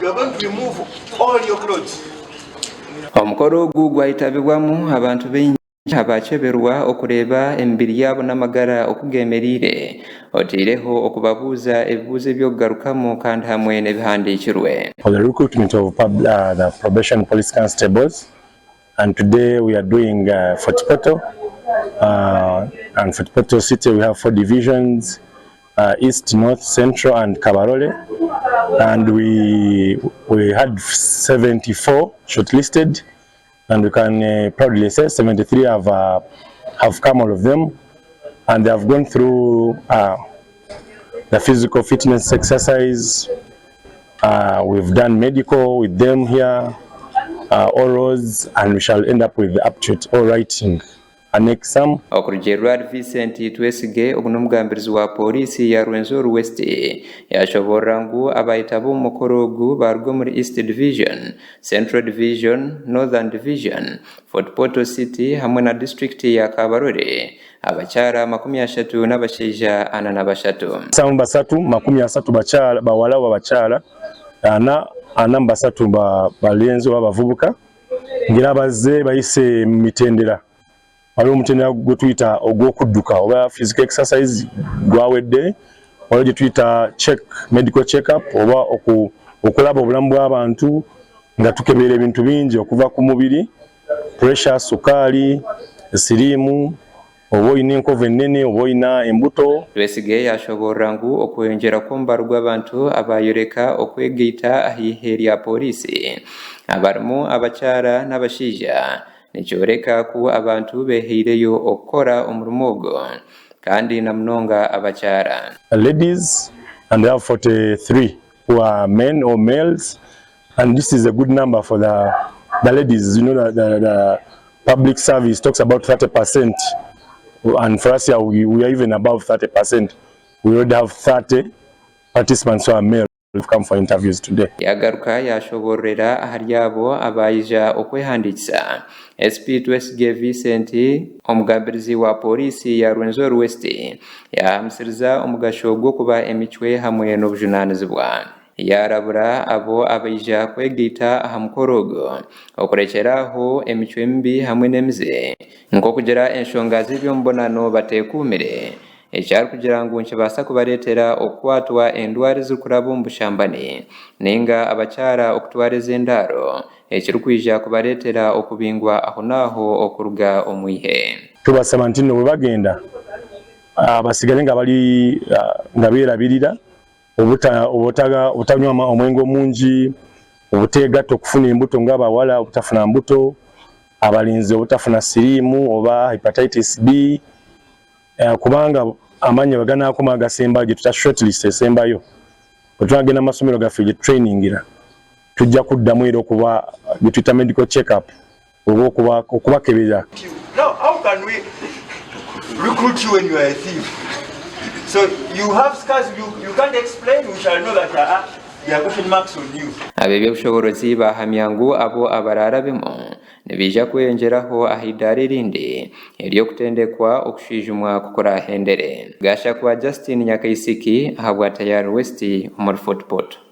You are going to remove all your clothes. Omukoro ogu gwayetabibwamu abantu baingi abaakyeberwa okureeba emibiri yaabo n'amagara oku geemereire, oteireho okubabuuza ebibuuzo eby'okugarukamu kandi hamwe n'ebihandiikirwe. For the recruitment of the probation police constables and today we are doing Fort Portal and Fort Portal city we have four divisions East, North, Central and Kabarole and we we had 74 shortlisted and we can uh, proudly say 73 have, uh, have come all of them and they have gone through uh, the physical fitness exercise uh, we've done medical with them here uh, orals and we shall end up with the aptitude or writing an exam. Okurugiirira ahari Vincent Twesige, ogu n'omugambirizi wa Pooriisi ya Rwenzori West, yashoboorora ngu abayetaba omu mukoro ogu baaruga omuri East Division, Central Division, Northern Division, Fort Portal City hamwe na disiturikiti ya Kabarole, abakyara 30 n'abashaija 43. 73 30 bakyara bawala oba bakyara, ana 43 balenzi oba bavubuka ngira abazze bayise mu mitendera. Waliwo omutendera gwe tuyita ogw'okudduka oba physical exercise gwawedde, waliwo gye tuyita check medical check up oba okulaba obulamu bw'abantu nga tukebera ebintu bingi okuva ku mubiri, pressure, sukaali, siriimu, oba olina enkovu ennene oba olina embuto. Twesige yaashoboorora ngu okweyongyera kw'omubaro gw'abantu abaayoreka okwegaita aha ihe rya pooriisi abarimu abakyara n'abashaija Nikyoreka ku abantu behaireyo okukora omurimo ogu kandi na munonga abakyara. Ladies and we have 43 who are men or males and this is a good number for the, the ladies you know the, the, the public service talks about 30 percent and for us here we, we are even above 30 percent we already have 30 participants who are male. We've come for interviews today. Yaagaruka yaashoboororera ahari abo abaija okwehandiikisa. SP Twesige Vincent, omugambirizi wa Pooriisi ya Rwenzori West yaahamisiriza omugasho gw'okuba emicwe hamwe n'obujunaanizibwa. Yaarabura abo abaija kwegaita aha mukoro ogu okurekyera aho emicwe mibi hamwe n'emize nk'okugira enshonga z'eby'omubonano bateekuumire Eki arikugira ngu nikibaasa kubareetera okukwatwa endwara ezirikuraba omu bushambani nainga abakyara okutwara ez'endaaro ekirikwija kubareetera okubingwa ahonaaho okuruga omu ihe. Tubasaba nti no bwebagenda basigale nga bali nga berabirira obutanywa omwenge omungi, obutegatta okufuna embuto nga abawala obutafuna mbuto, abalenzi obutafuna siriimu oba hepatitis B. Kubanga amannya bwe ganaakoma agasembayo gye tuta shortlist esembayo, bwe tunagenda mu masomero gaffe gye tutrainingira, tujja kuddamu era okuba gye tuyita medical check up oba okuba okubakebera. Now, how can we recruit you when you are a thief? So you have scars you, you can't explain, we shall know that uh, there are question marks on you. Ab'eby'obushoboorozi baahamya ngu abo abaraarabemu Nibaija kweyongyeraho aha idaara erindi ery'okutendekwa okushwijumwa ku kuraahendere. Gashakwa Justine Nyakaisiki ahabwa Tayari West omuri Fort Portal.